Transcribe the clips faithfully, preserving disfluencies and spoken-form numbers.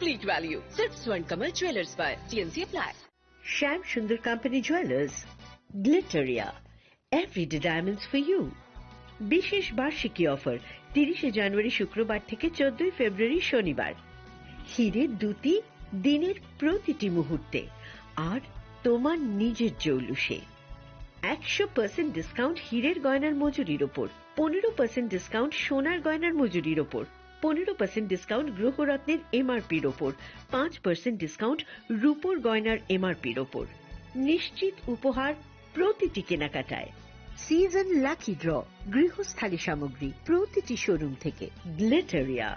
complete value. Sirf Swarn Kamal Jewellers पर। T N C apply. Shyam Sundar Company Jewellers, Glitteria, everyday diamonds for you. বিশেষ বার্ষিকী অফার, তিরিশে জানুয়ারি শুক্রবার থেকে চোদ্দই ফেব্রুয়ারি শনিবার। হীরের দ্যুতি দিনের প্রতিটি মুহূর্তে, আর তোমার নিজের জৌলুসে। একশো পার্সেন্ট ডিসকাউন্ট হীরের গয়নার মজুরির ওপর, পনেরো পার্সেন্ট ডিসকাউন্ট সোনার গয়নার মজুরির ওপর, পনেরো পার্সেন্ট ডিসকাউন্ট গ্রহরত্নের এমআরপির ওপর, পাঁচ পার্সেন্ট ডিসকাউন্ট রূপোর গয়নার এমআরপির ওপর। নিশ্চিত উপহার প্রতিটি কেনাকাটায়। সিজন লাকি ড্র, গৃহস্থালী সামগ্রী প্রতিটি শোরুম থেকে। গ্লিটারিয়া,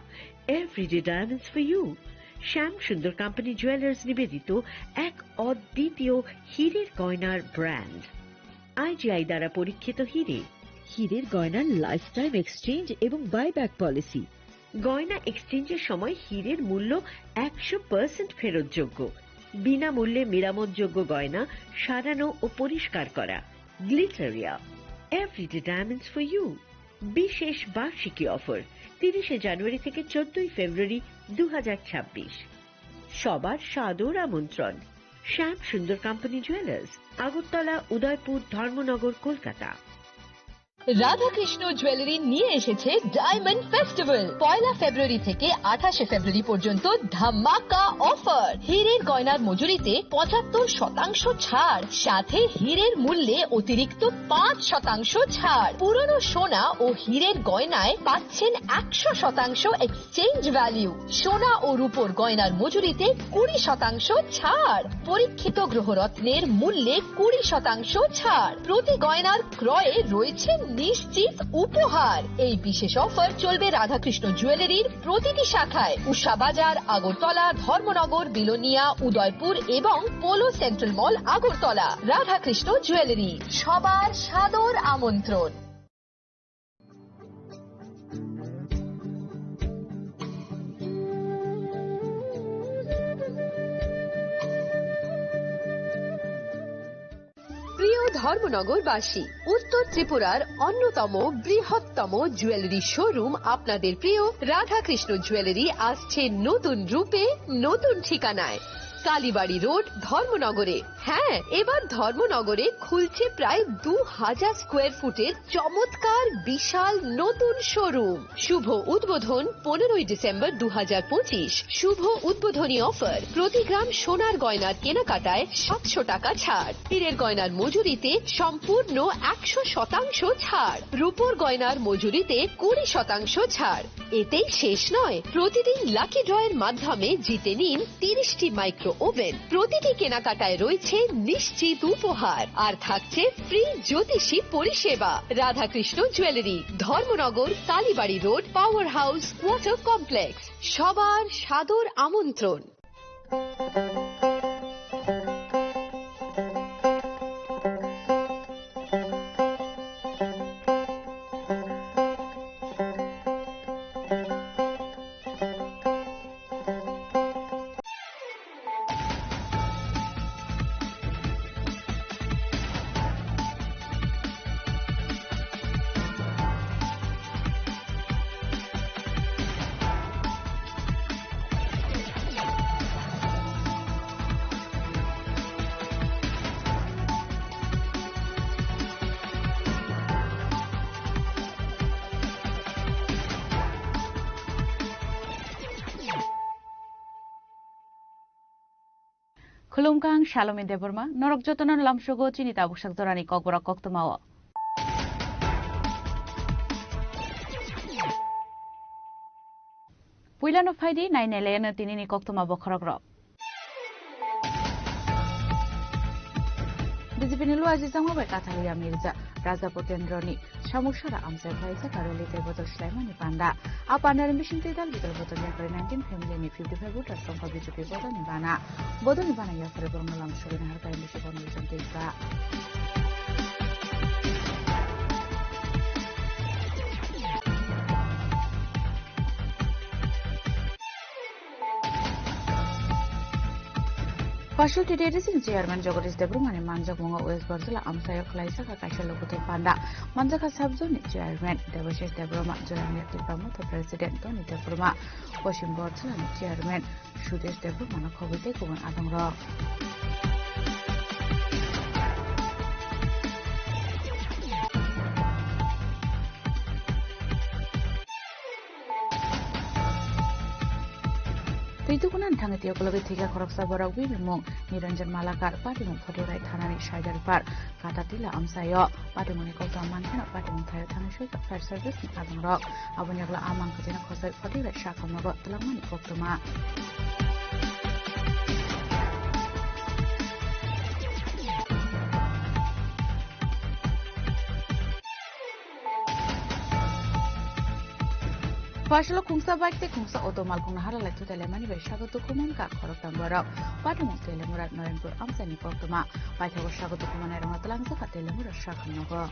everyday diamonds for you. Shyam Sundar company jewellers নিবেদিত এক অদ্বিতীয় হীরের গয়নার ব্র্যান্ড। আইজিআই দ্বারা পরীক্ষিত হীরে। হীরের গয়নার লাইফ টাইম এক্সচেঞ্জ এবং বাইব্যাক পলিসি। গয়না এক্সচেঞ্জের সময় হীরের মূল্য একশো পার্সেন্ট ফেরতযোগ্য। বিনামূল্যে মেরামতযোগ্য গয়না সারানো ও পরিষ্কার করা। গ্লিটারিয়া, everyday diamonds for you. বিশেষ বার্ষিকী অফার, তিরিশে জানুয়ারি থেকে চোদ্দই ফেব্রুয়ারি দু হাজার ছাব্বিশ। সবার সাদর আমন্ত্রণ। শ্যাম সুন্দর কোম্পানি জুয়েলার্স, আগরতলা, উদয়পুর, ধর্মনগর, কলকাতা। রাধাকৃষ্ণ জুয়েলারি নিয়ে এসেছে ডায়মন্ড ফেস্টিভ্যাল। পয়লা ফেব্রুয়ারি থেকে আঠাশে ফেব্রুয়ারি পর্যন্ত ধামাকা অফার। হীরের গয়নার মজুরিতে পঁচাত্তর শতাংশ ছাড়, সাথে হীরের মূল্যে অতিরিক্ত পাঁচ শতাংশ ছাড়। পুরনো সোনা ও হীরের গয়নায় পাচ্ছেন একশো শতাংশ এক্সচেঞ্জ ভ্যালু। সোনা ও রূপোর গয়নার মজুরিতে কুড়ি শতাংশ ছাড়। পরীক্ষিত গ্রহরত্নের মূল্যে কুড়ি শতাংশ ছাড়। প্রতি গয়নার ক্রয়ে রয়েছে নিশ্চিত উপহার। এই বিশেষ অফার চলবে রাধাকৃষ্ণ জুয়েলারির প্রতিটি শাখায়, উষা বাজার, আগরতলা, ধর্মনগর, বিলোনিয়া, উদয়পুর এবং পোলো সেন্ট্রাল মল, আগরতলা। রাধাকৃষ্ণ জুয়েলারি, সবার সাদর আমন্ত্রণ। প্রিয় ধর্মনগরবাসী, উত্তর ত্রিপুরার অন্যতম বৃহত্তম জুয়েলারি শোরুম আপনাদের প্রিয় রাধাকৃষ্ণ জুয়েলারি আসছে নতুন রূপে, নতুন ঠিকানায়। কালীবাড়ি রোড, ধর্মনগরে। হ্যাঁ, এবার ধর্মনগরে খুলছে প্রায় দু হাজার স্কোয়ার ফুটের চমৎকার বিশাল নতুন শোরুম। শুভ উদ্বোধন পনেরোই ডিসেম্বর দু হাজার পঁচিশ। শুভ উদ্বোধনী অফার, প্রতি গ্রাম সোনার গয়নার কেনাকাটায় সাতশো টাকা ছাড়, হীরের গয়নার মজুরিতে সম্পূর্ণ একশো শতাংশ ছাড়, রূপোর গয়নার মজুরিতে কুড়ি শতাংশ ছাড়। এতেই শেষ নয়, প্রতিদিন লাকি ড্রয়ের মাধ্যমে জিতে নিন তিরিশটি মাইক্রো ওভেন। প্রতিটি কেনাকাটায় রয়েছে নিশ্চিত উপহার, আর থাকছে ফ্রি জ্যোতিষী পরিষেবা। Radhakrishna jewellery, Dharmanagar, Kalibari road, power house, water complex. সবার সাদর আমন্ত্রণ। Khulumkha, ang Salome Debbarma, norok jotono lamsogo chini tabuksak jorani kokborok koktwmao. Puilano phaidi, nainailaino tinini koktwma bokhorokrok. B J P ni luajijakma bai Kathalia Mirza, Raja Potendroni samung sara amchai khlaijak aro litai bodol swlaimani panda. A pandani bisingtwi dal bidal bodol yakarwi nineteen family ni fifty five voters tongkha B J P bodolni bana. Bodolni bana yakarwi borokno lamsogwi naharkha M D C Bonwichon Tripura. Phasal T T A D C ni chairman Jagadish Debbarma ni manjakmungo West Borjala amchaio khlaijak kaisa lokuthai panda. Manjakha sub zone ni chairman Debashish Debbarma, Joyang Yakti Pramotha president Tony Debbarma, Poschim Borjala ni chairman Sudesh Debbarma no khobwi tei kubun adongrok. Twi tukunani thangwi tei ukulogwi thwikha khoroksa borok bini mung Niranjan Malakar, patimung Photibrai thanani Saidarpar Katatila amchaio. Patimungni koktwma mankheno patimung thaio thangwi soika fire service ni adongrok. Aboni yagulo a mangkwthwino khosoi Photibrai sakhamnogo twlangmani koktwma. Phasalo khungsa bike tei khungsa auto malkhungno hala lai thutai laimani bai sago dukhu mankha khoroktham borok. Patimung Telemura Norenpur amchaini koktwma. Paithago sago dukhu manai rokno twlangjakha Telemura sakhamnogo.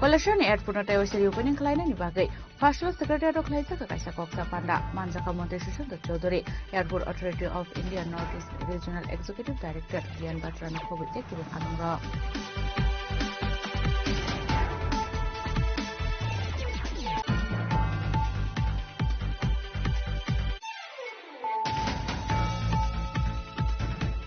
Koilashahar ni airport no tei oisari opening khlainani bagwi Phasalo secretariat o khlaijak kaisa koksa panda. Manjakha Montri Sushanta Chowdhury, Airport Authority of India North East Regional Executive Director Diyan Batra no khobwi tei kubun adongrok.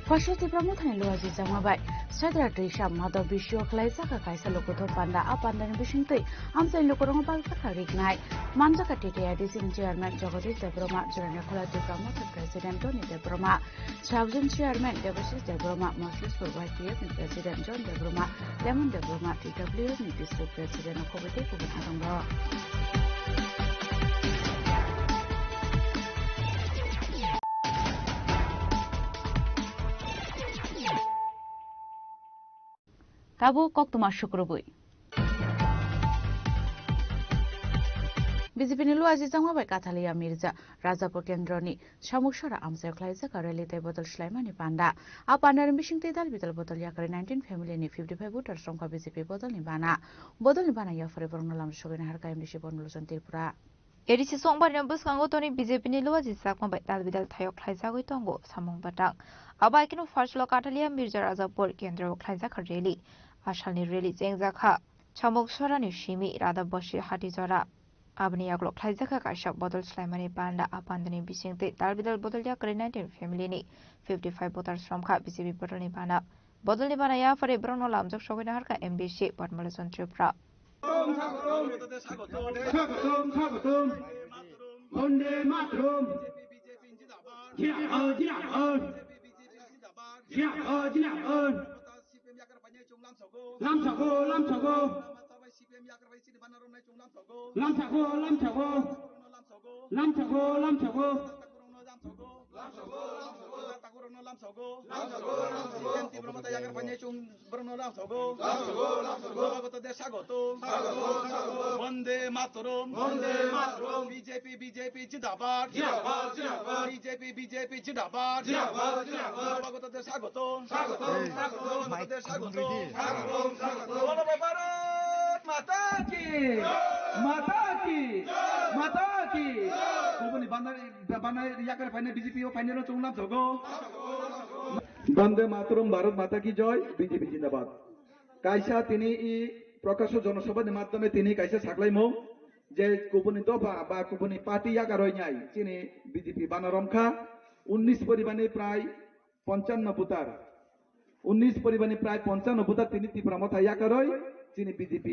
Phasalo Tipra Mothani Luaji Changma bai Sadra Twisa Madhav Bisio khlaijak kaisa lokuthai panda. A pandani bisingtwi amchaini lukurokno bakjakha riknai. Manjakha T T A D C ni chairman Jagadish Debbarma, Jorani Khola Tipra Motha president Tony Debbarma, Sub Zone chairman Debashish Debbarma, Mosrishpur Y T F ni president John Debbarma, Lemon Debbarma, T W F ni district president no khobwi tei kubun adongrok. Tabuk koktwma sukrubwi. B J P ni Luaji Changma bai Kathaliya Mirza Rajapur kendroni Samuksara amchaio khlaijak rally tei bodol swlaimani panda. A pandani bisingtwi dal bidal bodol yakarwi nineteen family ni fifty five voters rwngkha B J P bodolni bana. Bodolni bana yaphari borokno lamsogwi naharkha M D C Bormolochon Tripura. A D C songbarino bwskango tonwi B J P ni Luaji Chakma bai dal bidal thayok khlaijagwi tongo samung bwtang. Abo hai kheno Phasalo Kathaliya Mirza Rajapur kendro o khlaijak rally. A salni rally chengjakha Samuksarani simi Radha Bosi Hatijora. Aboni yagulo khlaijakha kaisa bodol swlaimani panda. A pandani bisingtwi dal bidal bodol yakarwi nineteen family ni fifty five voters romkha B J P bodolni bana. Bodolni bana yaphari borokno lamjak sogwi naharkha M D C Bormolochon Tripura. স্বাগতম, স্বাগতম। বন্দে মাতরম। জিন্দাবাদ, জিন্দাবাদ। জিন্দাবাদ, জিন্দাবাদ। lamsogo, lamsogo. lamsogo, lamsogo. lamsogo, lamsogo. lamsogo, lamsogo. Lamsogo, lamsogo. Lamsogo, lamsogo. Borokno lamsogo. Lamsogo, lamsogo. স্বাগতম, স্বাগতম। স্বাগতম, স্বাগতম। বন্দে মাতরম। বন্দে মাতরম। B J P, B J P জিন্দাবাদ। জিন্দাবাদ, জিন্দাবাদ। B J P, B J P জিন্দাবাদ। জিন্দাবাদ, জিন্দাবাদ। স্বাগতম, স্বাগতম। স্বাগতম, স্বাগতম। স্বাগতম, স্বাগতম। বলো ভাই ভারত মাতা কি। মাতা কি। মাতা কি। Kubuni bandar, bandar yakar paine B J P o paine no chungnam thogo. Bande Mataram, Bharat Mata Ki Joy, B J P Jindabad. Kaisa tini i Prakasho Jonosabha ni madhyome tini kaisa saklaimung je kubuni dopha ba kubuni party yakaroi nai chini B J P bana romkha unnish poribani prai ponchanno voter. Unnish poribani prai ponchanno voter tini Tipra Motha yakaroi chini B J P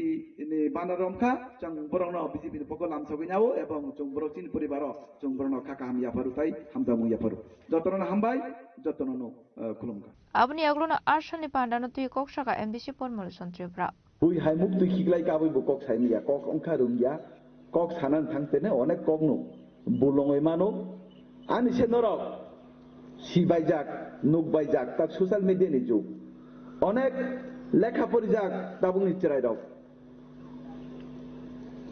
ni bana romkha, chwng borokno B J P ni pokol lamsogwi nao ebong chwng borok chini poribaro chwng borokno kha kaham yapharu tai hamjakmung yapharu. Jotono hambai, jotono no, eh, khulumkha. Aboni yagulono Arsalni pandano twi kok saka M D C Pormol Chon Tripura. Bui hai muktwi khiklai kabui bo kok saimanya, kok wngkha rwngya, kok sanani thang tene onek kok no bulongwi mano. Ani se norok sibaijak, nukbaijak, ta social media ni jug. Onek lekha porijak tabukni chwrairok.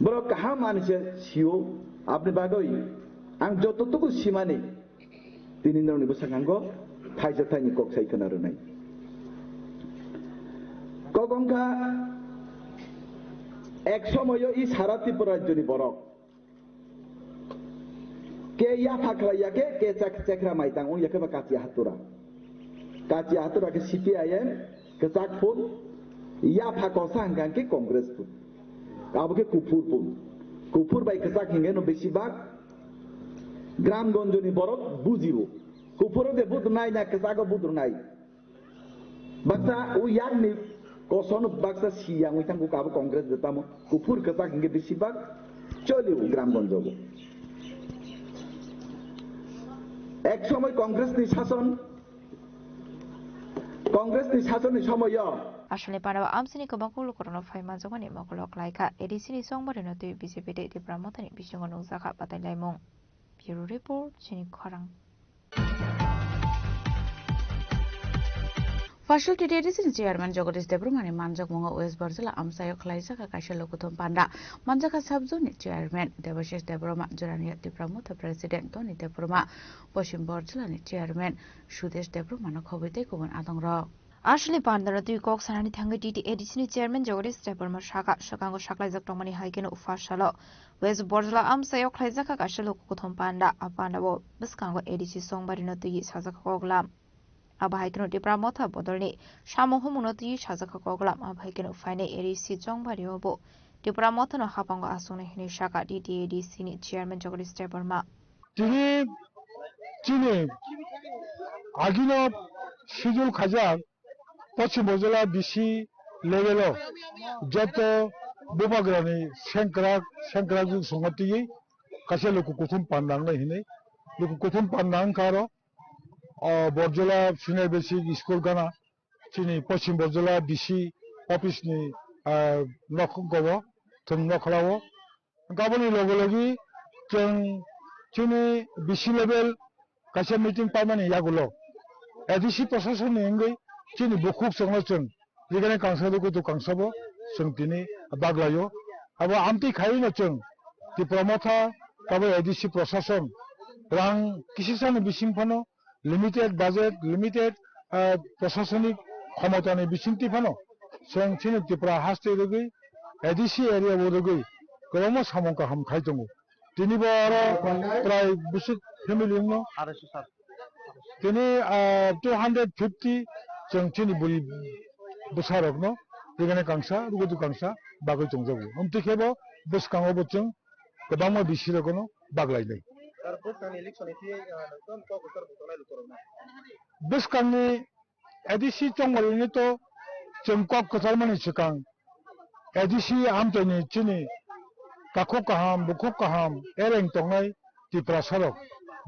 Borok kaham ani se sio, aboni bagwi ang jototuku simani, tini norokni bwskango thaisa thaini kok sai khwna rwnai. Kok wngkha ek somoyo i sara Tripura rajyoni borok. Ke yapha khlai ya khe, ke chak-, chekra maitang wng ya khe ba kachi hatura. Kachi hatura khe C P I M, kwchak phul, yapha kosa hwnkha khe Congress phul. Abo khe kuphur phul. Kuphur bai kwchak hingeno besi bak Gramgonjoni borok bujibo. Kuphuro de budrunai na kwchago budrunai. Baksa o yakni koson baksa siyang wngwi thangkuk abo Congress de tamo kuphur kwchak hingke bisi bak choli o Gramgonjo bo. Ek somoi Congress ni sason, Congress ni sason ni somoyo. Aswlni panao amsini kwbangkuk lukurokno phai manjakmani mokolo klaikha A D C ni chongbarino twi B J P tei Tipra Mothani bisingo nukjakha batai laimung. Bureau Report, chini khorang. Facility A D C ni chairman Jagadish Debbarma ni manjakmungo West Borjala amchaio khlaijak kaisa lukuthum panda. Manjakha sub-zone ni chairman Debashish Debbarma, Jorania Tipra Motha president Tony Debbarma, Poschim Borjala ni chairman Sudesh Debbarma no khobwi tei kubun adongrok. Aswlni pandano twi kok sanani thangwi T T A D C ni chairman Jagadish Debbarma saka, swkango saklaijak tongmani hai kheno ufasalo West Borjala amchaio khlaijakha kaisa lukuthum panda. A pandao bwskango A D C chongbarino twi sajakha koklam. Abo hai kheno Tipra Motha bodolni samung humungno twi sajakha koklam. Abo hai kheno phainai A D C chongbario bo Tipra Mothano hapango achuknai hinwi saka T T A D C ni chairman Jagadish Debbarma. Tini chini agino schedule khaijak Poschim Borjala D C level o joto bubagrani sengkrak, sengkrak jwk songma twiwi kaisa luku kuthum panda wngnai hinwi. Luku kuthum panda wngkha aro, o, Borjala Senior Basic School gana chini Poschim Borjala D C office ni, ah, nok wngkha o, thwng nokhlao. Hwnkhe aboni loge logi chwng chini B C level kaisa meeting paimani yagulo A D C proshasonni wngwi chini bukhuk chwngno chwng jigani kangsa dukutu kangsabo chwng tini baglaio. Abo amtwi khaino chwng Tipra Motha tabuk A D C proshason rang kisisani bising phano limited budget, limited, ah, prosasonik khomotani bisingtwi phano chwng chini Tripura haste rwgwi, A D C area o rwgwi kwbangma samung kaham khai tongo. Tini bo oro prai bwswk family wngno. Tini, ah, two hundred fifty chwng chini bwrwi bwsarokno rwgani kangsa, rwgwdu kangsa bagwi tongjago. Amtwi khe bo bwskango bo chwng kwbangma bisirokno baglainai. Sir, bwskangni election ni phiya, ah, nwng tamo kok kwchar bo tongnai lukurokno? Bwskangni A D C chongmani to chwng kok kwcharmani swkang A D C amchaini chini takhuk kaham, bukhuk kaham, ereng tongnai Tiprasarok.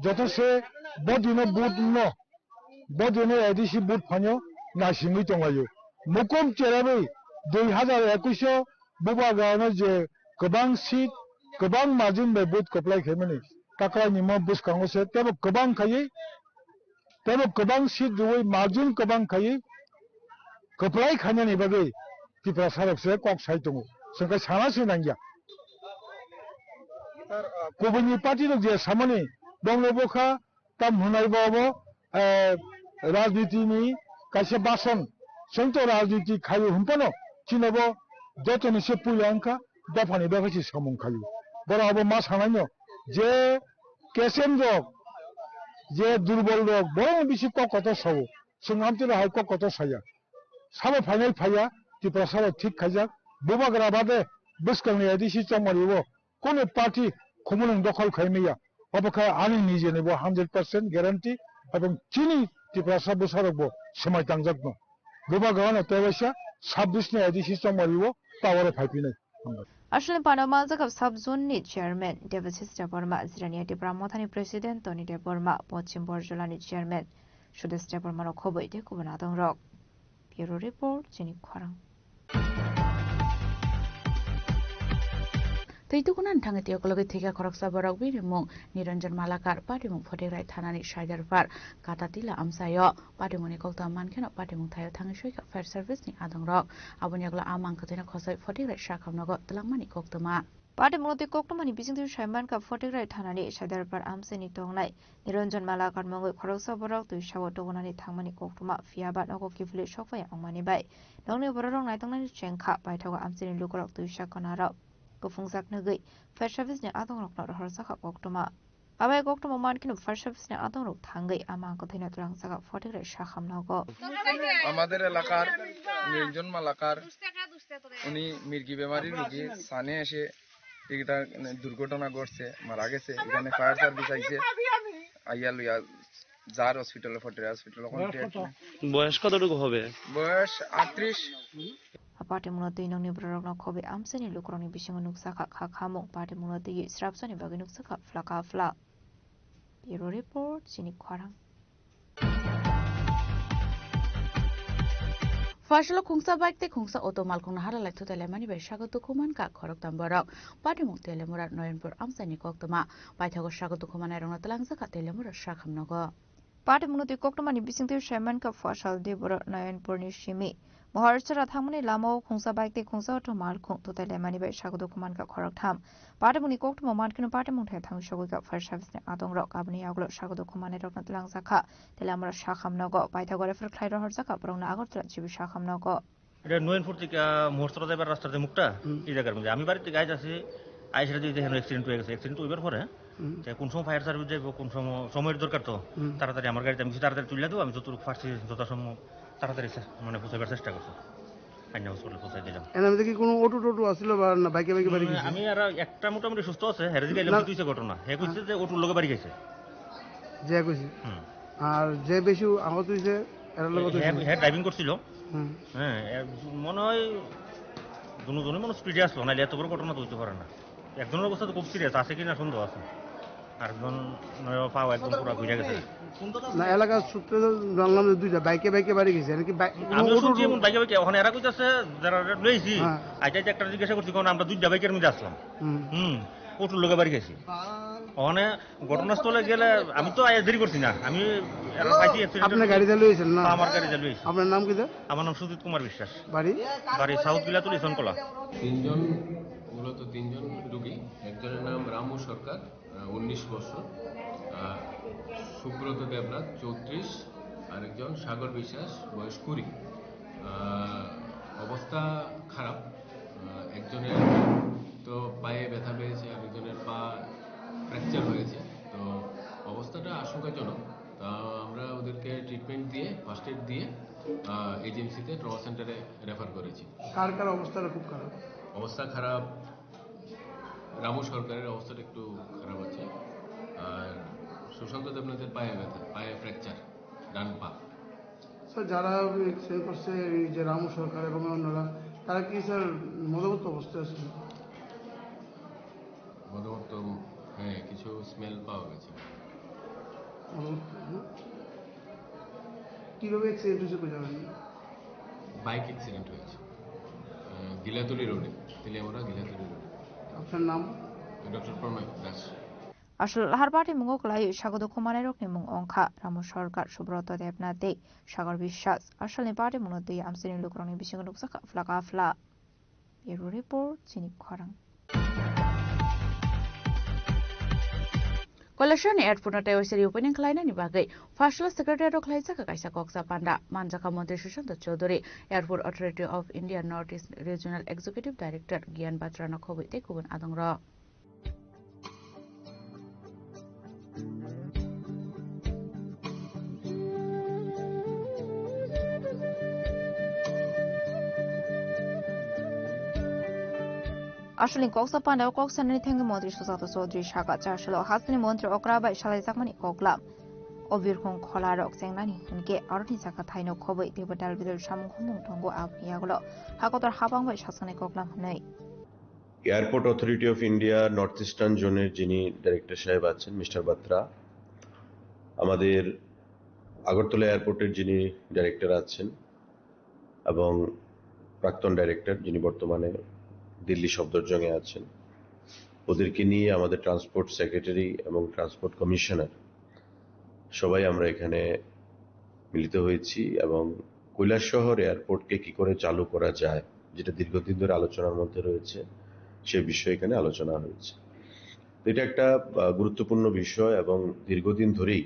Joto se bo dino vote no, bo dino A D C vote phaino naisingwi tonglaio. Mukum cherabwi dui hazar ekush o bubagrano je kwbang seat, kwbang margin bai vote kwplai khaimani, taklaini mo bwskango se tebo kwbang khaiwi, tebo kwbang seat rwui margin kwbang khaiwi kwplai khainani bagwi Tiprasarok se kok sai tongo. Chwng khe sana se nangya. Kubuni party rok je samani bongno bokha tam hwnai bo obo, eh, rajniti ni kaisa bason. Chwng to rajniti khaio hwnphano chini bo jotoni se puila wngkha dophani bagwi se samung khaio. Borok abo ma sanaino je kesem rok, je durbol rok, borokno bisi kok kotor sao. Chwng amtwi rok hai kok kotor saya. Sabo phainai phaiya, Tiprasa rok thik khaijak. Bubagra bade bwskangni A D C chongmani o kono party khumulwng dokhol khai maya. Obo khe ani nijeni bo hundred percent guarantee ebong chini Tiprasa bwsarok bo swmai tangjak no. Bubagra no tebaisa sabbish ni A D C chongmani o power o phai phinai. Aswlni pano manjakha sub zone ni chairman Debashish Debbarma, Jirania Tipra Mothani president Tony Debbarma, Poschim Borjolani chairman Sudesh Debbarma rok khoboi tei kubun adongrok. Bureau Report, chini khorang. Tei tukunan thangwi tei okologwi thwikha khoroksa borok bini mung Niranjan Malakar, patimung Photigrai thanani Saidarpar Katatila amchaio. Patimungni koktwma mankheno patimung thaio thangwi soikha fire service ni adongrok. Aboni yagulo a mang kwthwino khosoi Photigrai sakhamnogo twlangmani koktwma. Patimungno twi koktwmani bisingtwi saimankha Photigrai thanani Saidarpar amchaini tongnai Niranjan Malakar mungwi khoroksa borok twisao tubunani thangmani koktwma, phiyaba nogo kiphilwi sokphaiya wngmani bai nokni bororok naitongnani chengkha. Paithago amchaini lukurok twisa kwnarok kuphungjak nugwi fire service ni adongrokno rohorjakha koktwma. Abai koktwma mankheno fire service ni adongrok thangwi ama kwthwino twlangjakha Photigrai sakham nogo. আমাদের এলাকার নিরঞ্জন মালাকার, উনি মির্গি বেমারি রোগী, সানে এসে একটা দুর্ঘটনা ঘটছে, মারা গেছে। এখানে ফায়ার সার্ভিস আইছে, আইয়া লইয়া যার হসপিটালে, ফটিয়ার হসপিটালে। বয়স কতটুকু হবে? বয়স আটত্রিশ। A patimungno twi nokni bororokno khobwi amchaini lukurokni bisingo nukjakha kha khamung. Patimungno twiwi srapjani bagwi nukjakha phlaka phla. Bureau Report, chini khorang. Phaisalo khungsa bike tei khungsa auto malkhungno hala lai thutai laimani bai sago dukhu mankha khoroktham borok. Patimung Telemura Noyonpur amchaini koktwma. Paithago sago dukhu manairokno twlangjakha Telemura sakham nogo. Patimungno twi koktwmani bisingtwi saimankha Phaisal Debora Noyonpurni simi Moharchara thangmani lamao khungsa bike tei khungsa auto malkhung thutai laimani bai sago dukhu mankha khoroktham. Patimungni koktwma mankheno patimung thai thangwi sogwikha fire service ni adongrok. Aboni yagulo sago dukhu manairokno twlangjakha Telemura sakham nogo. Paithago refer khlai rohorjakha borokno Agartala G B sakham nogo. এটা নয়নপুর থেকে মোহরছড়া যাইবার রাস্তার যে মুখটা, হুম। এই জায়গার মধ্যে। আমি বাড়ি থেকে আইতাছি, আইসা দিয়ে দেখেন অ্যাক্সিডেন্ট হয়ে গেছে। অ্যাক্সিডেন্ট হইবার পরে, হুম। যে কোন সময় ফায়ার সার্ভিস যাইব, কোন সময়, সময়ের দরকার তো, হুম। তাড়াতাড়ি আমার গাড়িতে আমি কিছু তাড়াতাড়ি তুলে দেবো, আমি যতটুকু পারছি, যথাসম্ভব তাড়াতাড়ি চে-, মানে পৌঁছাইবার চেষ্টা করছি। আইনা হসপিটালে পৌঁছাই দিলাম। এর মধ্যে কি কোনো অটো টোটো আসছিল বা না, বাইকে বাইকে বাড়ি হুম, গেছে? আমি আর একটা মোটামুটি সুস্থ আছে, হেরে দিকে না। এলাম তুইছে ঘটনা। হে কইছে হ্যাঁ। যে অটোর লগে বাড়ি গেছে। যে কইছে? হুম। আর যে বেশি আহত হইছে, এর লগে তো হে, হইছে। হে ড্রাইভিং করছিল। হুম। হ্যাঁ, এ, মনে হয় দুজনই মনে স্পিডে আসলো, নাইলে এত বড় ঘটনা তো হইতে পারে না। একজনের অবস্থা তো খুব সিরিয়াস, আছে কিনা সন্দেহ আছে। আরেকজন নয় পাও একদম পুরো ঘুরে গেছে। না, এলাকার সূত্রে তো জানলাম যে দুইটা বাইকে বাইকে বাড়ি গেছে, নাকি বাই-, আমি কোনো অটো শুনছি টোটো? এমন বাইকে বাইকে, ওখানে এরা কইতাছে, যারা লইছি, হ্যাঁ। আইতে আইতে একটা জিজ্ঞাসা করছি, কারণ আমরা দুইটা বাইকের মধ্যে আসলাম। হুম। হুম, অটোর লগে বাড়ি গেছি। ওখানে ঘটনাস্থলে গেলে আমি তো আয়া দেরি করছি না, আমি এরা পাইছি অ্যাক্সিডেন্ট আপনার গাড়ি চালু হয়েছিল না? আমার গাড়ি চালু হয়েছে। আপনার নাম কি, স্যার? আমার নাম সুজিত কুমার বিশ্বাস। বাড়ি? বাড়ি সাউথ বিলাতুল ইসনকলা। তিনজন, মূলত তিনজন রোগী। একজনের নাম রামু সরকার, আহ, উনিশ বছর, আহ, সুব্রত দেবনাথ, চৌত্রিশ, আরেকজন সাগর বিশ্বাস, বয়স কুড়ি। আহ, অবস্থা খারাপ। আহ, একজনের তো পায়ে ব্যথা পেয়েছে, আরেকজনের পা ফ্র্যাকচার হয়েছে। তো অবস্থাটা আশঙ্কাজনক। তা আমরা ওদেরকে ট্রিটমেন্ট দিয়ে, ফার্স্ট এড দিয়ে, আহ, এইচএমসিতে ট্রমা সেন্টারে রেফার করেছি। কার কার অবস্থাটা খুব খারাপ? অবস্থা খারাপ, রামু সরকারের অবস্থাটা একটু খারাপ আছে। আর সুশান্ত দেবনাথের পায়ে ব্যথা, পায়ে ফ্র্যাকচার, ডান পা। স্যার, যারা অ্যাক্সিডেন্ট করছে, এই যে রামু সরকার এবং অন্যরা, তারা কি, স্যার, মদমত্ত অবস্থায় আছে? মদমত্ত, হ্যাঁ, কিছু স্মেল পাওয়া গেছে। মদমত্ত, হুম। কিভাবে অ্যাক্সিডেন্ট হয়েছে, কই জানেন? বাইক অ্যাক্সিডেন্ট হয়েছে। আহ, গিলাতলি রোডে, তেলিয়ামুড়া গিলাতলি রোডে। আপনার নাম? ডক্টর Pranay Das. Asol lahar party mungo kwlaiwi sago dukhu manairokni mung wngkha Ramu Sarkar, Subroto Debnath tei Sagar Biswas. Asolni party mungno twi amchaini lukurokni bisingo nukjakha phlaka phla. Bureau Report, chini khorang. Koilashahar ni airport no tei waisa reopening khlainani bagwi Phaisalo secretariat o khlaijak kaisa koksa panda. Manjakha Montri Sushanta Chowdhury, Airport Authority of India North East Regional Executive Director Gyan Batra no khobwi tei kubun adongrok. Asolni koksa pandao kok sanani thengwi Montri Sushanta Chowdhury saka, Charchalo hasteni montri okra bai salaijakmani koklam. O birkhung kholarok chengnani hinkhe aroni jaga thaino khobwi teibo dal bidal samung humung tongo, aboni yagulo hakotor habang bai sachaknai koklam hwnwi. Airport authority of India north eastern জোনের যিনি ডাইরেক্টর সাহেব আছেন, মিস্টার বাত্রা, আমাদের আগরতলা এয়ারপোর্টের যিনি ডাইরেক্টর আছেন এবং প্রাক্তন ডাইরেক্টর যিনি বর্তমানে দিল্লি সফদরজংয়ে আছেন, ওদেরকে নিয়ে আমাদের ট্রান্সপোর্ট সেক্রেটারি এবং ট্রান্সপোর্ট কমিশনার সবাই আমরা এখানে মিলিত হয়েছি এবং কৈলাসহর এয়ারপোর্টকে কি করে চালু করা যায়, যেটা দীর্ঘদিন ধরে আলোচনার মধ্যে রয়েছে, সে বিষয়ে এখানে আলোচনা হয়েছে। তো এটা একটা আহ, গুরুত্বপূর্ণ বিষয় এবং দীর্ঘদিন ধরেই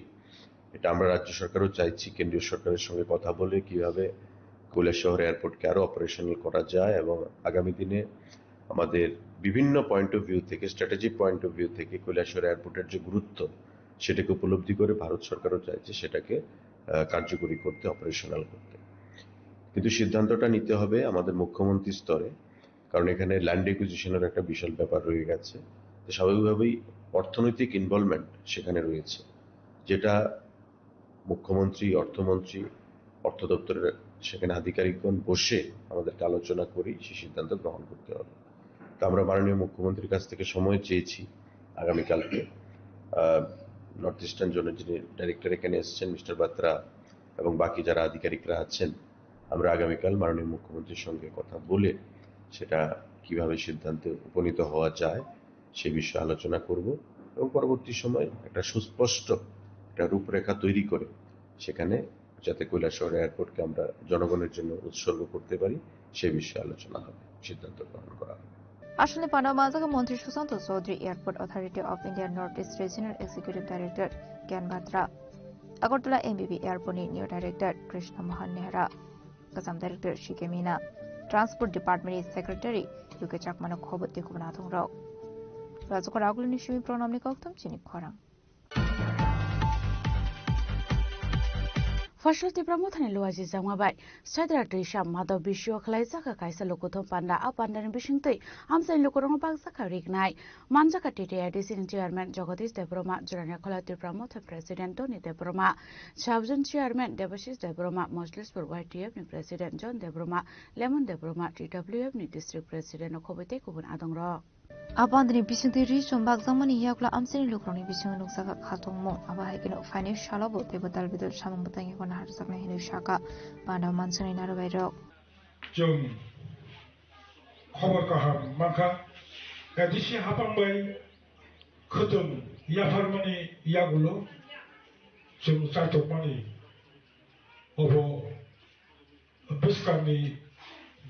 এটা আমরা রাজ্য সরকারও চাইছি কেন্দ্রীয় সরকারের সঙ্গে কথা বলে কিভাবে কৈলাসহর এয়ারপোর্টকে আরও অপারেশনাল করা যায় এবং আগামী দিনে আমাদের বিভিন্ন পয়েন্ট অফ ভিউ থেকে, স্ট্র্যাটেজিক পয়েন্ট অফ ভিউ থেকে কৈলাসহর এয়ারপোর্টের যে গুরুত্ব, সেটাকে উপলব্ধি করে ভারত সরকারও চাইছে সেটাকে আহ, কার্যকরী করতে, অপারেশনাল করতে। কিন্তু সিদ্ধান্তটা নিতে হবে আমাদের মুখ্যমন্ত্রী স্তরে, কারণ এখানে ল্যান্ড একুইজিশনের একটা বিশাল ব্যাপার রয়ে গেছে। তো স্বাভাবিকভাবেই অর্থনৈতিক ইনভলভমেন্ট সেখানে রয়েছে, যেটা মুখ্যমন্ত্রী, অর্থমন্ত্রী, অর্থ দপ্তরের সেখানে আধিকারিকগণ বসে আমাদেরকে আলোচনা করেই সেই সিদ্ধান্ত গ্রহণ করতে হবে। তো আমরা মাননীয় মুখ্যমন্ত্রীর কাছ থেকে সময় চেয়েছি আগামীকালকে। নর্থ ইস্টার্ন জোনের যিনি ডাইরেক্টর এখানে এসেছেন, মিস্টার বাত্রা, এবং বাকি যারা আধিকারিকরা আছেন, আমরা আগামীকাল মাননীয় মুখ্যমন্ত্রীর সঙ্গে কথা বলে সেটা কিভাবে সিদ্ধান্তে উপনীত হওয়া যায় সে বিষয়ে আলোচনা করব এবং পরবর্তী সময় একটা সুস্পষ্ট একটা রূপরেখা তৈরি করে সেখানে যাতে কৈলাসহর এয়ারপোর্টকে আমরা জনগণের জন্য উৎসর্গ করতে পারি, সে বিষয়ে আলোচনা হবে, সিদ্ধান্ত গ্রহণ করা হবে। Aswkni panda o manjak kha Montri Susanto Chaudhary, Airport Authority of India North East Regional Executive Director Gyan Batra, Agartala M B B Airport ni New Director Krishna Mohan Nehra, Kasam Director C K Meena, Transport Department ni Secretary U K Chakma no khobor tei kubun athongrok. Rajukar Agulini simi Pranamni kokthom chini khorang. Fasal Tipra Mothani Luaji Jangma bai Sedra Twisa Madhav Bisio khwlaijak kha kaisa lukuthum panda. A pandani bisingtwi amchaini lukurokno bakjak kha rignai. Manjak kha T T A D C ni Chairman Jagadish Debbarma, Jurani Khola Tipra Motha President Tony Debbarma, Sub-Zone Chairman Debashish Debbarma, Mojlispur Y T F ni President John Debbarma, Lemon Debbarma, T W F ni District President rok khoboi tei kubun adongrok. A pandani bisingtwi ri chum bakjakmani yakla amchaini lukurokni bisingo nukjakha khatungmung. Abo hai kheno phainai salo bo teibo tal bidal samung bwtang yago naharjaknai hinwi sakha panda o manjaknai narobairok. Chwng khobor kaham mankha, A D C hapang bai khwtwng yapharmani yagulo chwng chaithokmani obo bwskangni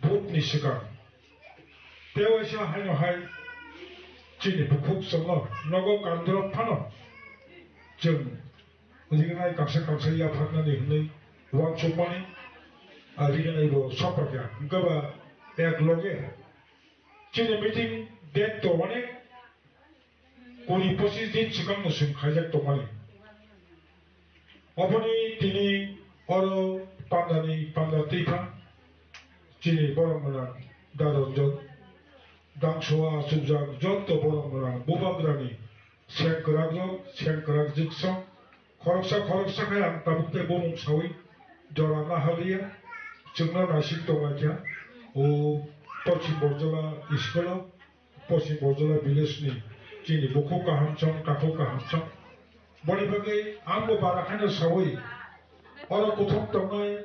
vote ni swkang. Tei waisa haino hai chini bukhuk chwngno nogo kandrop phano chwng rignai kaksa kaksa yapharnani hwnwi uansukmani, ah, rignai bo sokpakya. Hwnkhe ba ek loge chini meeting date to onek kuri pochis din swkangno chwng khaijak tongmani. Oboni tini oro pandani panda twi pha chini borok mwnang Daronjon, dangsoa chukjak jotto borok mwnang bubagrani sengkwrakrok, sengkwrak jwksong, khoroksa khoroksa khe ang tabuk tei bumung saui jora nahaliya. Chwngno naisik tonglaikha o Pochim Borjola school-o. Pochim Borjola village ni chini bukhuk kaham chong, takhuk kaham chong. Boni bagwi ang bo bara khaino saui, oro kuthuk tongnai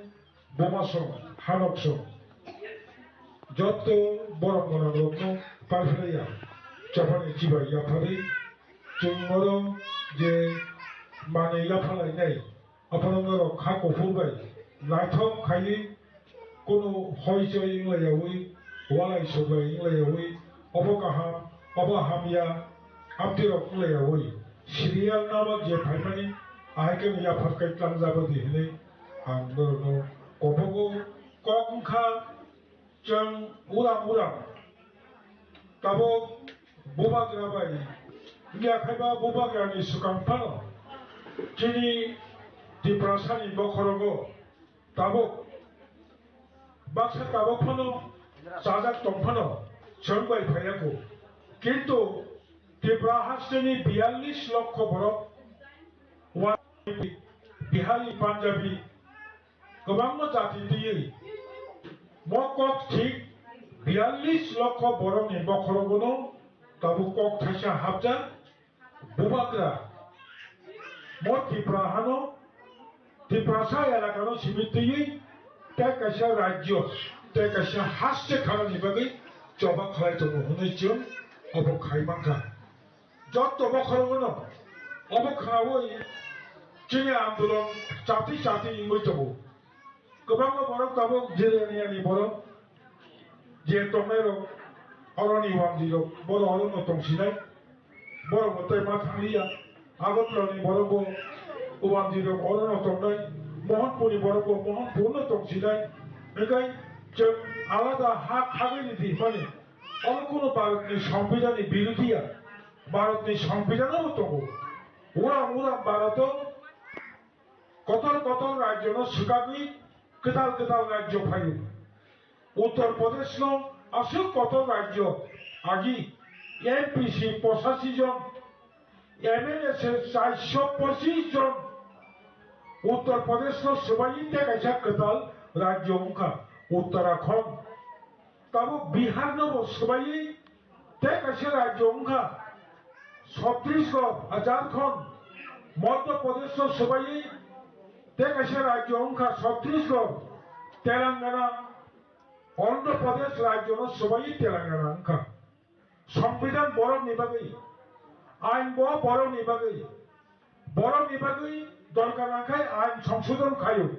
buma song, hanok song, jotto borok monang rokno parphlaiya, chaphani chibai yapharwi chwng oro je manwi yaphalainai, Aphano norok kha kuphur bai naithok khaiwi, kunu hoi choi wng laiyaui, walai suklai wng laiyaui, obo kaham, obo hamya, amtwirok wng laiyaui, serial number je phaimani, ahai khe yapharkai tlangjabadi hinwi ang norokno kobogo kok wngkha. Chwng uram uram tabuk bubagra bai wngya khaiba bubagrani swkang phano chini Tiprasani bokhorogo tabuk baksa tabuk phano chajak tong phano chwng bai phaiyaku. Kintu Tripura hasteni biyallis lokho borok wa Bihari, Punjabi, kwbangma jati twiwi mo kok thik biyallis lokho borokni bokhorogono tabuk kok thaisa hapjak. Bubagra mo Tripura hano, Tiprasa elakano simi twiwi tei kaisa rajyo, tei kaisa haste khanani bagwi choba khlai tongo hwnwi chwng obo khai mankha. Jotto bokhorogono obo khnaui chini andolon chati chati wngwi tongo. Kwbangma borok tabuk Jiraniani borok je tongnairok Oroni wamjirok boro orono tongsinai, borokbo tei ma thangliya. Agartala ni borokbo wamjirok orono tongnai, Mohanpur ni borokbo Mohanpur no tongsinai. Hinkhe chwng alada ha khagwi ridi hwnmani, oro kunu Bharat ni Songbidan ni birodhi ya, Bharat ni Songbidan o tongo. Uram uram Bharat o kotor kotor rajyo no swkagwi kwtal kwtal rajyo phaio. Uttar Pradesh no aswk kotor rajyo, agi M P C pochashi jon, M L A se charsho pochish jon. Uttar Pradesh no swbaiwi tei kaisa kwtal rajyo wngkha Uttarakhand. Tabuk Bihar no bo swbaiwi tei kaisa rajyo wngkha Chhattisgarh, Jharkhand, Madhya Pradesh no swbaiwi tei kaisa rajyo wngkha Chhattisgarh, Telangana, Andhra Pradesh rajyo no swbaiwi Telangana wngkha. Songbidan borok ni bagwi, ain bo borok ni bagwi, borok ni bagwi dorkar nangkhai ain songsodhon khaio.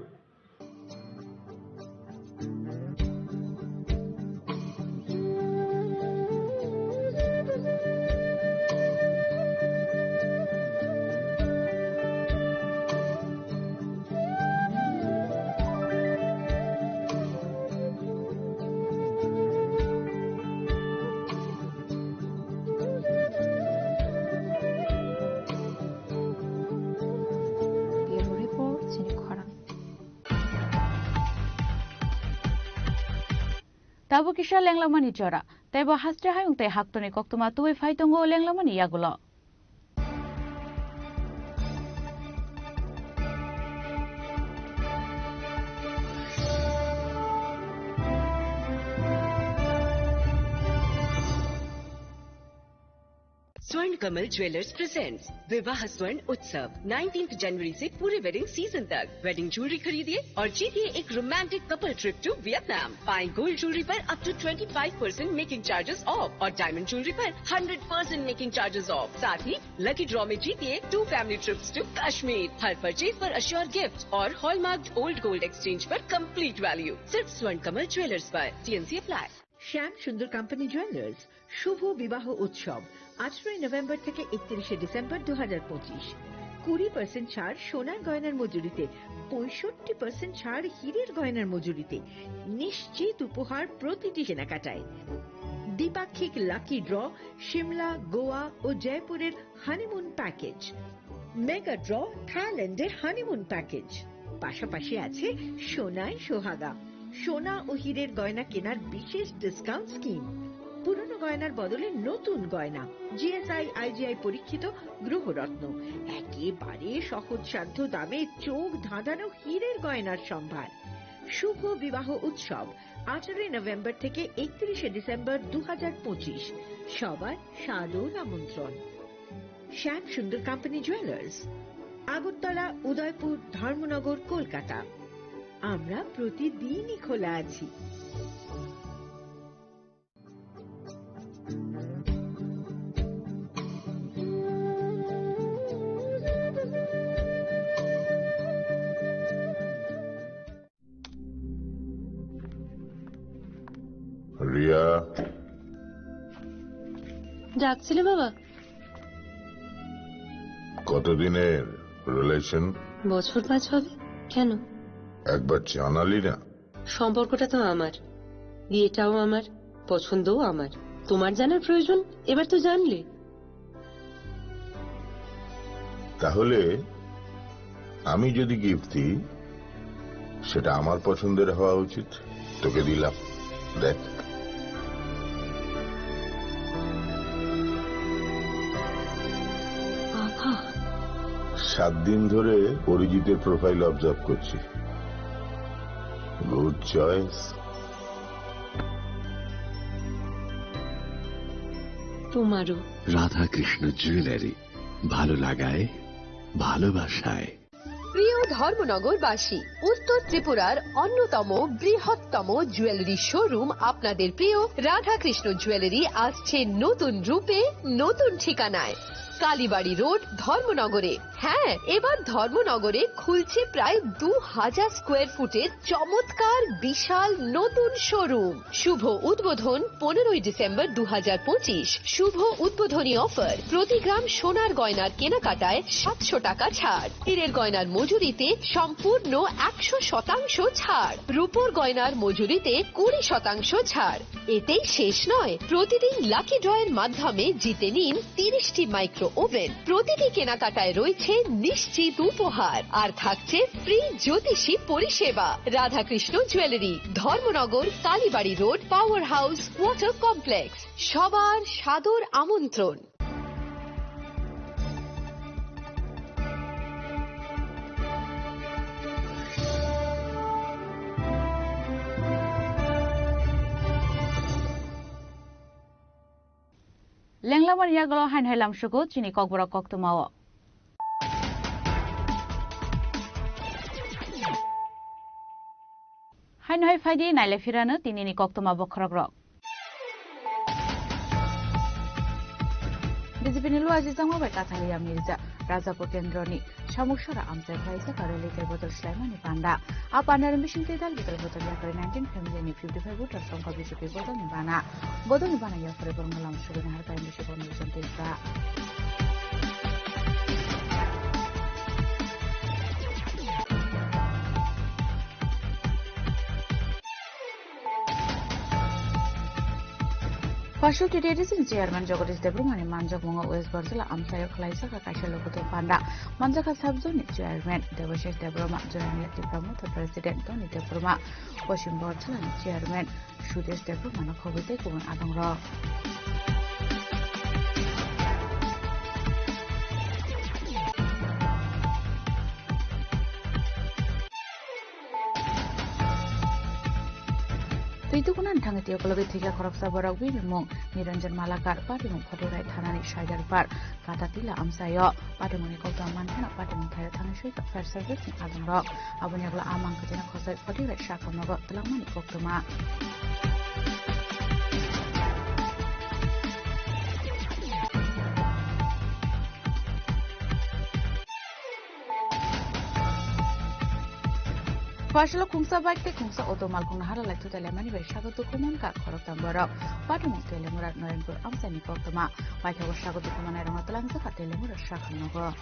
Bureau Report, chini khorang. Tabuk kisa lenglamani jora, tei bo haste hayung tei haktorni koktwma tubui phai tongo lenglamani yagulo. स्वर्ण Kamal jewellers presents विवाह स्वर्ण उत्सव, नाइनटीन्थ जनवरी से पूरे wedding season तक। Wedding jewellery खरीदिए और जीतिए एक romantic couple trip to Vietnam. पाएं गोल्ड ज्वेलरी पर up to twenty five percent making charges off और डायमंड ज्वेलरी पर hundred percent making charges off. साथ ही लकी ड्रॉ में जीतिए two family trips to Kashmir. हर परचेज पर अश्योर गिफ्ट और हॉलमार्क्ड ओल्ड गोल्ड एक्सचेंज पर कंप्लीट वैल्यू। सिर्फ स्वर्ण कमल ज्वेलर्स पर। T N C apply. श्याम सुंदर कंपनी ज्वेलर्स শুভ বিবাহ উৎসব আঠারোই নভেম্বর থেকে একত্রিশে ডিসেম্বর দু হাজার পঁচিশ। কুড়ি পার্সেন্ট ছাড় সোনার গয়নার মজুরিতে, পঁয়ষট্টি পার্সেন্ট ছাড় হীরের গয়নার মজুরিতে, নিশ্চিত উপহার প্রতিটি কেনাকাটায়। দ্বিপাক্ষিক লাকি ড্র, সিমলা, গোয়া ও জয়পুরের হানিমুন প্যাকেজ। মেগা ড্র, থাইল্যান্ডের হানিমুন প্যাকেজ। পাশাপাশি আছে সোনায় সোহাগা, সোনা ও হীরের গয়না কেনার বিশেষ ডিসকাউন্ট স্কিম। পুরনো গয়নার বদলে নতুন গয়না, জিএসআই আইজিআই পরীক্ষিত গ্রহরত্ন, একেবারে সহজসাধ্য দামে চোখ ধাঁধানো হীরের গয়নার সম্ভার। শুভ বিবাহ উৎসব আঠারোই নভেম্বর থেকে একত্রিশে ডিসেম্বর দু হাজার পঁচিশ। সবার সাদর আমন্ত্রণ। শ্যাম সুন্দর কোম্পানি জুয়েলার্স, আগরতলা, উদয়পুর, ধর্মনগর, কলকাতা। আমরা প্রতিদিনই খোলা আছি। রিয়া। ডাকছিলে বাবা? কতদিনের রিলেশন? বছর পাঁচ হবে। কেন? একবার জানালি না। সম্পর্কটা তো আমার, বিয়েটাও আমার, পছন্দও আমার। তোমার জানার প্রয়োজন, এবার তো জানলে। তাহলে আমি যদি গিফট দিই, সেটা আমার পছন্দের হওয়া উচিত। তোকে দিলাম, দেখ। বাবা। সাত দিন ধরে অরিজিতের প্রোফাইল অবজার্ভ করছি। Good choice. তোমারও। রাধাকৃষ্ণ জুয়েলারি, ভালো লাগায়, ভালোবাসায়। প্রিয় ধর্মনগরবাসী, উত্তর ত্রিপুরার অন্যতম বৃহত্তম জুয়েলারি শোরুম আপনাদের প্রিয় রাধাকৃষ্ণ জুয়েলারি আসছে নতুন রূপে, নতুন ঠিকানায়। কালীবাড়ি রোড, ধর্মনগরে। হ্যাঁ, এবার ধর্মনগরে খুলছে প্রায় দু হাজার স্কোয়ার ফুটের চমৎকার বিশাল নতুন শোরুম। শুভ উদ্বোধন পনেরোই ডিসেম্বর দু হাজার পঁচিশ। শুভ উদ্বোধনী অফার, প্রতি গ্রাম সোনার গয়নার কেনাকাটায় সাতশো টাকা ছাড়, হীরের গয়নার মজুরিতে সম্পূর্ণ একশো শতাংশ ছাড়, রূপোর গয়নার মজুরিতে কুড়ি শতাংশ ছাড়। এতেই শেষ নয়, প্রতিদিন লাকি ড্রয়ের মাধ্যমে জিতে নিন তিরিশটি মাইক্রো ওভেন। প্রতিটি কেনাকাটায় রয়েছে নিশ্চিত উপহার, আর থাকছে ফ্রি জ্যোতিষী পরিষেবা। Radhakrishna jewellery, Dharmanagar, Kalibari road, power house, water complex. সবার সাদর আমন্ত্রণ। Lenglamani yagulo haino hai lamsugo chini kokborok koktwmao. Haino hai phaidi naile phirano tinini koktwma bokhorokrok. B J P ni luajijakma bai Kathaliya Mirza, Rajapur kendroni Samuksora amchai khlaijak aro litai bodol swlaimani panda. A pandani bisingtwi dal bidal bodol yakarwi nineteen family ni fifty five voters wngkha B J P bodolni bana. Bodolni bana yakarwi borokno lamsugwi naharkha M D C Bonobison Tripura. Phasal T T A D C ni chairman Jagadish Debbarma ni manjakmungo West Barjala amchaio khlaijak kaisa lokuthum panda. Manjakha sub zone ni chairman Debashish Debbarma, Joyamila Tipra Motha president Tony Debbarma, Poschim Barjala ni chairman Sudesh Debbarma no khobwi tei kubun adongrok. Twi tukunani thangwi twi ukulogwi thwikha khoroksa borok, bini mung Niranjan Malakar, patimung Phothirai thanani Saidar Par, Katatila amchaio. Patimungni koktwma mankheno patimung thaio thangwi swikha fire service ni adongrok. Aboni yagulo a mangkwthwino khosoi Phothirai sakhamnogo twlangmani koktwma. Phasalo khungsa bike tei khungsa auto malkhungno hala lai thutai laimani bai sago dukhu mankha khoroktham borok. Patimung Telemura Norenpur amchaini koktwma. Paithago sago dukhu mannairokno twlangjak kha Telemura sakhamnogo.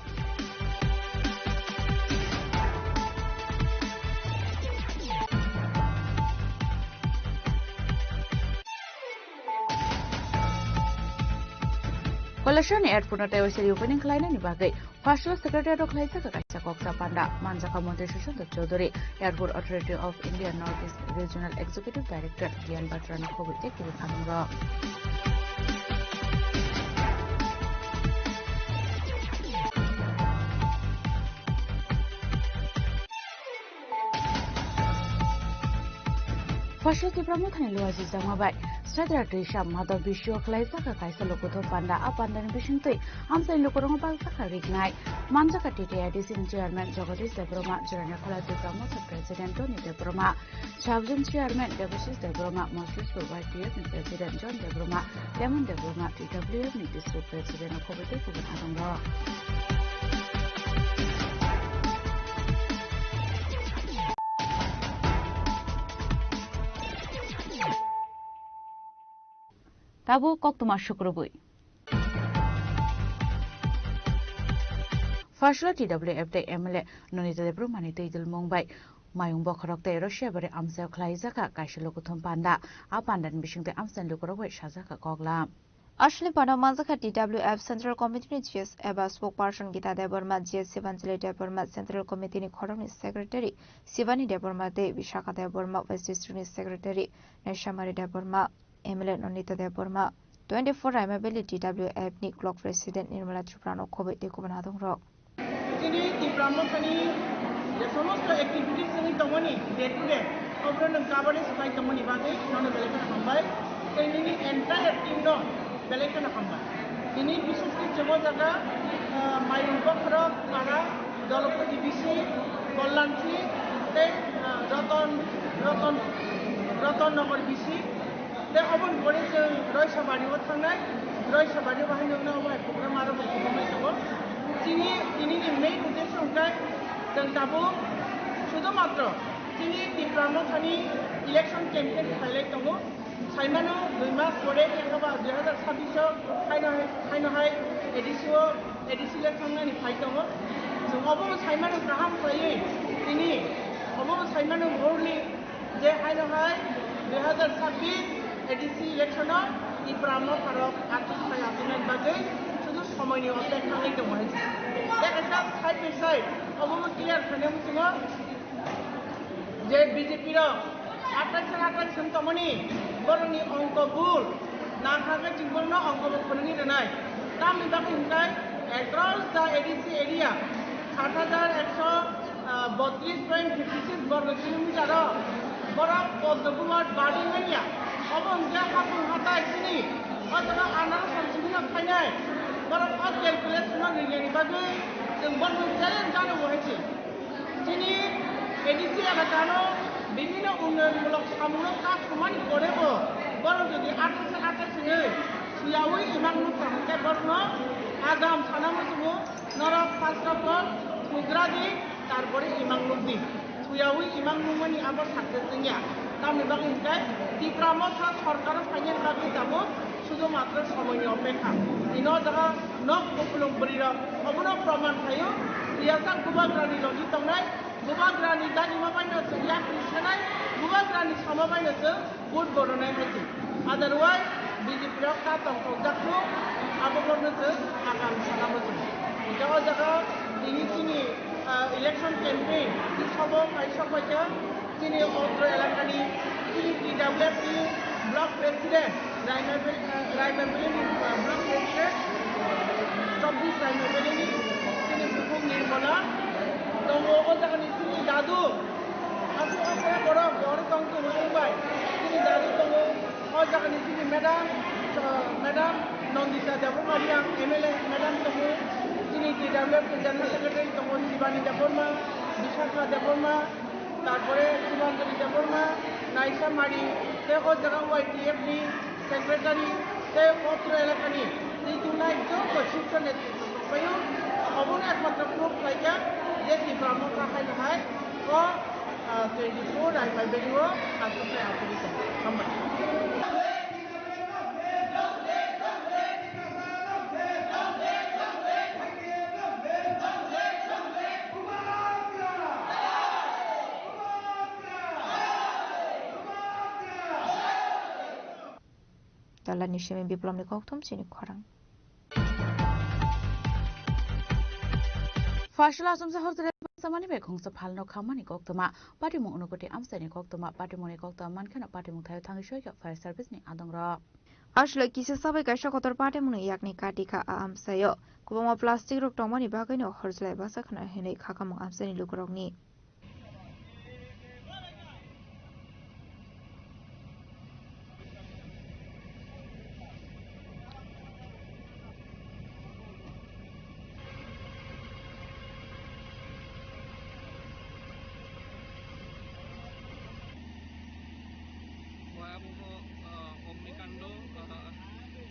Koilashahar ni airport no tei waisa reopening khlainani bagwi Phasalo secretariat o khlaijak kaisa koksa panda. Manjakha Montri Sushanta Chowdhury, Airport Authority of India North East Regional Executive Director Gyan Batra no khobwi tei kubun adongrok. Phasalo Tipra Mothani luajijakma bai Sadra Trisham Madhav bisio khlaijak kaisa lokuthum panda. A pandani bisingtwi amchaini lukurokno baljak kha riknai. Manjakha T T A D C ni chairman Jagadish Debbarma, Jirania Khola Tipra Motha president Tony Debbarma, sub zone chairman Debashish Debbarma, Mosliswar Y T F ni president John Debbarma, Lemon Debbarma, T W F ni district president no khobwi tei kubun adongrok. Tabuk koktwma sukrubwi. Phasalo T W F tei M L A Nonita Debbarmani twi dilmung bai Mayung bokhorok tei Russia bari amchaio khlaijakha kaisa lokuthum panda. A pandani bisingtwi amchaini lukurok bai sajakha koklam. Aswlni panda manjakha T W F Central Committee ni G S eba spokesperson Gita Debbarma, G S Sibanjali Debbarma, Central Committee ni khoroknwi Secretary Sibani Debbarma tei Vishakha Debbarma, West District ni Secretary Naishamari Debbarma, M L A Nonita Debbarma, twenty four Raima Valley T W F ni Block President Nirmala Tripura no khobwi tei kubun adongrok. Chini Tipra Mothani je somosto activities wngwi tongmani day to day, oborok nwng coverage khlai tongmani bagwi nono belai kheno hambai. Tei nini entire team no belai kheno hambai. Tini bishesh khe chwng o jaga, ah, Mayung Bokhorok, Para, Dolopati bisi, Kollanchi, tei, ah, Roton, Roton, Roton Nogor bisi. Tei oboni pore chwng Roisabari o thangnai, Roisabari o bahai nokna obo hai program aro bo khulumnai tongo. Chini tini ni main uddesho hwnkhe chwng tabuk sudhumatro chini Tipra Mothani election campaign khailai tongo. Saimano dui mas pore khe ba dui hazar sabbish o haino hai, haino hai A D C o, A D C le thangnani phai tongo. Chwng obo saimano kaham khlaiwi tini obo saimano morning je haino hai dui hazar sabbish A D C election o Tipra Motha rok achuk phai achuknani bagwi sudhu somoini opekha wngwi tongo hai se. Tei kaisa side by side obo clear khaina muchungo je B J P rok athais athais wng tongmani borokni ongko bul nangkha khe chwng borokno ongko bo phwrwngwi rwnai. Tamni bagwi hwnkhe across the A D C area sat hajar ekso botris point fifty six borgo kilometer o borok Padma Award badwi manya. Obo hwnkhe hapung hatai chini o jaga anaro samsini no phainai borok o calculation no ringyani bagwi chwng borokno challenge jani bo hai se. Chini A D C elakano bibhinno unnayonmulok samungno kathumani porebo borok jodi athais athais hwnwi suyaui imang nukha hwnkhe borokno agam sana muchungo norok first of all thugradi tarpore imang nukdi. Suyaui imang nukmani abo success wngya. Tamni bagwi hwnkhe Tipra Motha sorkaro phainani bagwi tabuk sudhumatro somoini opekha. Tini o jaga nok kupulung bwrwirok obono proman khlaio. Siyasa bubagrani logi tongnai, bubagrani dagima baino chwng yakni senai, bubagrani sama baino chwng vote bo rwnai hai se. Otherwise B J P rok ta tongthokjak thung, abo borno chwng agam sana muchung. Hwnkhe o jaga tini chini, ah, election campaign, tini sobo kaisa kaisa Chini otro elakani chini T W F ni block president, Raimabel-, eh, Raimabelini, eh, block president, chobbish Raimabelini chini bukhuk Nirmala tongo, o jagani chini dadu, aswk aswk borok, borok tong tongo wngbai, chini dadu tongo, o jagani chini madam, eh, madam Nandita Debbarma Reang M L A madam tongo, chini T W F ni general secretary tongo Shivani Debbarma, Vishakha Debbarma, Tarpore Subanjali Debbarma, Naisa Mari, tei o jaga Y T F ni secretary, tei otro elakani twi tongnai joto sirso netrito tongpaio. Obono ekmatro proof khlaikha je Tipra Motha haino hai o, ah, twenty four Raimabeli o achuknai achugwi tongo. Hambai. Dalani simi biplomni kokthum chini khorang. Fasal asumsa horjra samani bai khongsa phalno khamani koktwma, patimung unukoti amsani koktwma, patimungni koktwma mankheno patimung thaio thangwi soika fire service ni adongrok. Aswlai kisa sabai kaisa kotor patimungni yakni kati kha a amsaio. Kwbangma plastic rok tongmani bagwino horjlai basa khna hinwi khakamung amsani lukurokni. ভয়াবহ, আহ, অগ্নিকাণ্ড, আহ,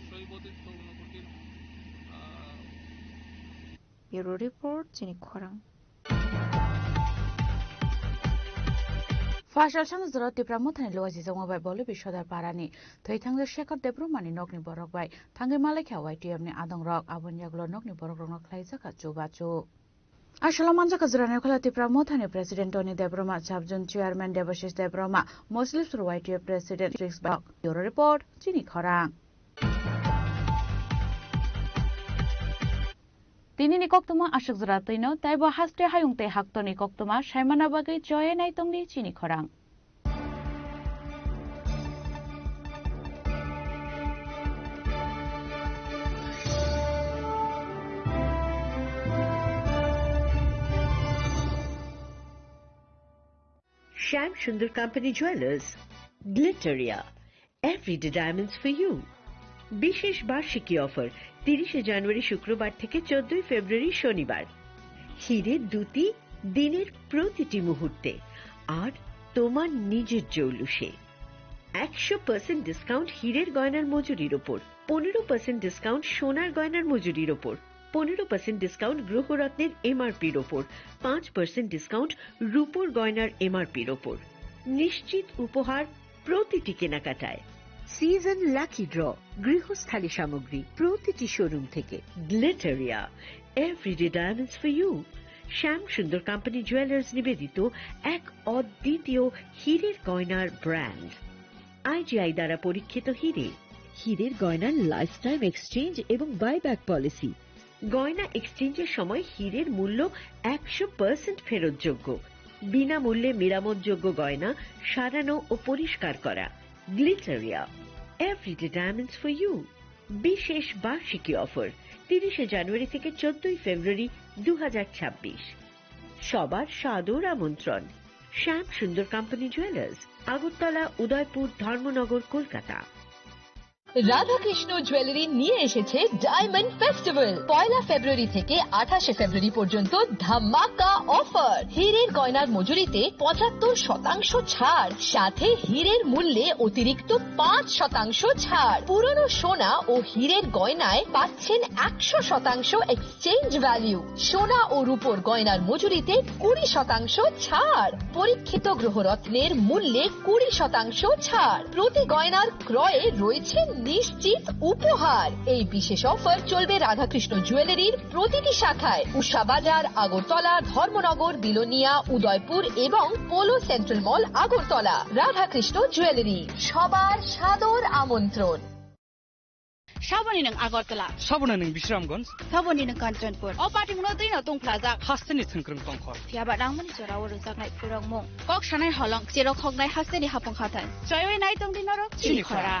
শৈবতীর্থ ঊনকোটির, আহ, Bureau Report, chini khorang. Fasal sano jora Tipra Mothani luwa jijokma bai Bolibi Sodar Parani thwi thangja Shekhar Debbarmani nokni borok bai thangwi malaikha Y T F ni adongrok, aboni yagulo nokni borokrokno khlaijakha chubachu. Aswlao manjakha jora Nokhola Tipra Mothani President Tony Debbarma, Sabjun Chairman Debashish Debbarma, Mosliswar Y T F President Six Bak. Bureau Report, chini khorang. Tinini koktwma aswk jora twino, taibo haste hayung tei haktorni koktwma saimana bagwi choye naitongdi chini khorang. Shyam Sundar Company Jewelers, Glitteria, Everyday Diamonds for You। বিশেষ বার্ষিকী অফার, তিরিশে জানুয়ারি শুক্রবার থেকে চোদ্দই ফেব্রুয়ারি শনিবার। হিরে দ্যুতি দিনের প্রতিটি মুহূর্তে, আর তোমার নিজের জৌলুসে। একশো পার্সেন্ট ডিসকাউন্ট হীরের গয়নার মজুরির ওপর, পনেরো পার্সেন্ট ডিসকাউন্ট সোনার গয়নার মজুরির ওপর, পনেরো পার্সেন্ট ডিসকাউন্ট গ্রহরত্নের এমআরপির ওপর, পাঁচ পার্সেন্ট ডিসকাউন্ট রূপোর গয়নার এমআরপির ওপর। নিশ্চিত উপহার প্রতিটি কেনাকাটায়। সিজন লাকি ড্র, গৃহস্থালী সামগ্রী প্রতিটি শোরুম থেকে। Glitteria, everyday diamonds for you. Shyam Sundar company jewellers নিবেদিত এক অদ্বিতীয় হীরের গয়নার ব্র্যান্ড। আইজিআই দ্বারা পরীক্ষিত হীরে। হীরের গয়নার লাইফ টাইম এক্সচেঞ্জ এবং বাইব্যাক পলিসি। গয়না এক্সচেঞ্জের সময় হীরের মূল্য একশো পার্সেন্ট ফেরতযোগ্য। বিনামূল্যে মেরামতযোগ্য গয়না সারানো ও পরিষ্কার করা। Glitteria, everyday diamonds for you. বিশেষ বার্ষিকী অফার, তিরিশে জানুয়ারি থেকে চোদ্দই ফেব্রুয়ারি দু হাজার ছাব্বিশ। সবার সাদর আমন্ত্রণ। শ্যাম সুন্দর কোম্পানি জুয়েলার্স, আগরতলা, উদয়পুর, ধর্মনগর, কলকাতা। রাধাকৃষ্ণ জুয়েলারি নিয়ে এসেছে ডায়মন্ড ফেস্টিভ্যাল। পয়লা ফেব্রুয়ারি থেকে আঠাশে ফেব্রুয়ারি পর্যন্ত ধামাকা অফার। হীরের গয়নার মজুরিতে পঁচাত্তর শতাংশ ছাড়, সাথে হীরের মূল্যে অতিরিক্ত পাঁচ শতাংশ ছাড়। পুরনো সোনা ও হীরের গয়নায় পাচ্ছেন একশো শতাংশ এক্সচেঞ্জ ভ্যালু। সোনা ও রূপোর গয়নার মজুরিতে কুড়ি শতাংশ ছাড়। পরীক্ষিত গ্রহরত্নের মূল্যে কুড়ি শতাংশ ছাড়। প্রতি গয়নার ক্রয়ে রয়েছে নিশ্চিত উপহার। এই বিশেষ অফার চলবে রাধাকৃষ্ণ জুয়েলারির প্রতিটি শাখায়, উষা বাজার, আগরতলা, ধর্মনগর, বিলোনিয়া, উদয়পুর এবং পোলো সেন্ট্রাল মল, আগরতলা। রাধাকৃষ্ণ জুয়েলারি, সবার সাদর আমন্ত্রণ। Saboni nwng Agartala. Saboni nwng Bisramganj. Saboni nwng Kanchanpur. O patimungno twino tungphlajak. Hasteni thwngkwrwng tongkhor. Phiyaba rangmani jorao rwjaknai phurokmung. Kok sanai holong, cherok hoknai hasteni hapung hathai. Choiwi nai tongdi norok chini khora.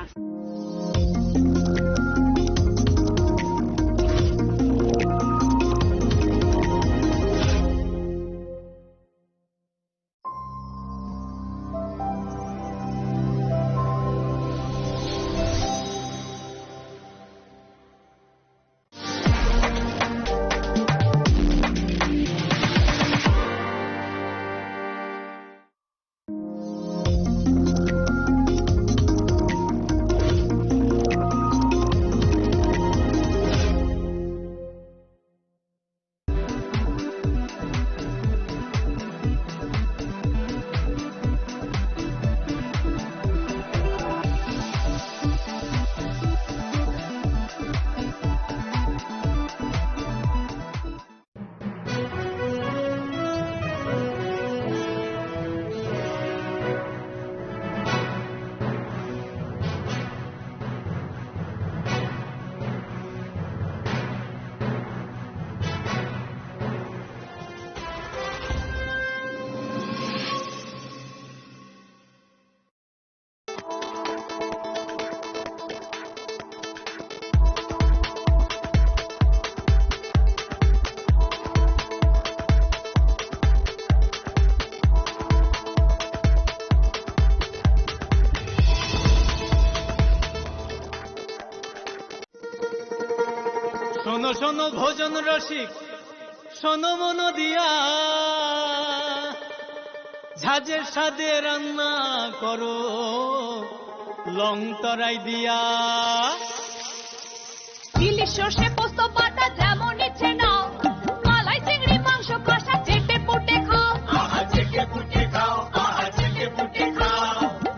শোনো শোনো ভোজন রসিক, শোনো মন দিয়া, ঝাঁঝের স্বাদে রান্না করো লং তরাই দিয়া। ইলিশ সর্ষে পোস্ত বাটা যেমন ইচ্ছে নাও, মালাই চিংড়ি মাংস কষা চেটে পুটে খাও। আহা, চেটে পুটে খাও, আহা, চেটে পুটে খাও।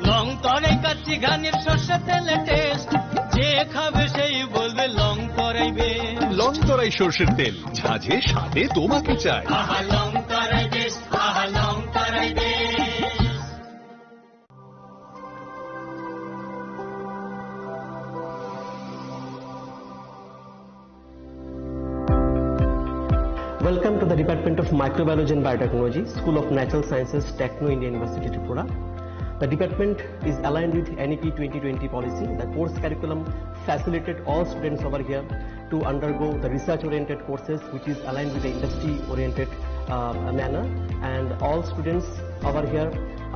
লং তরাই কাচ্চি ঘানির সর্ষে তেলে টেস্ট, যে খাবে সেই বলবে লং তরাই বেশ। লং তরাই সর্ষের তেল, ঝাঁঝে স্বাদে তোমাকে চাই। আহা, লং তরাই বেশ, আহা, লং তরাই বেশ। Welcome to the Department of Microbiology and Biotechnology, School of Natural Sciences, Techno India University, Tripura. The department is aligned with N E P twenty twenty policy. The course curriculum facilitated all students over here to undergo the research-oriented courses, which is aligned with the industry-oriented, uh, manner. And all students over here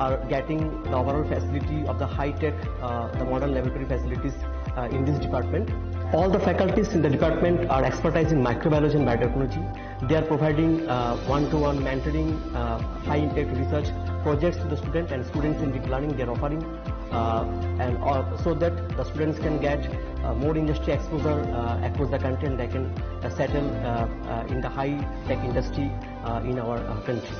are getting the overall facility of the high-tech, uh, the modern laboratory facilities, uh, in this department. All the faculties in the department are expertise in microbiology and biotechnology. They are providing, uh, one-to-one mentoring, uh, high-impact research projects to the student and students in deep learning. They are offering uh, and all, so that the students can get uh, more industry exposure uh, across the country, and they can uh, settle uh, uh, in the high tech industry uh, in our uh, country.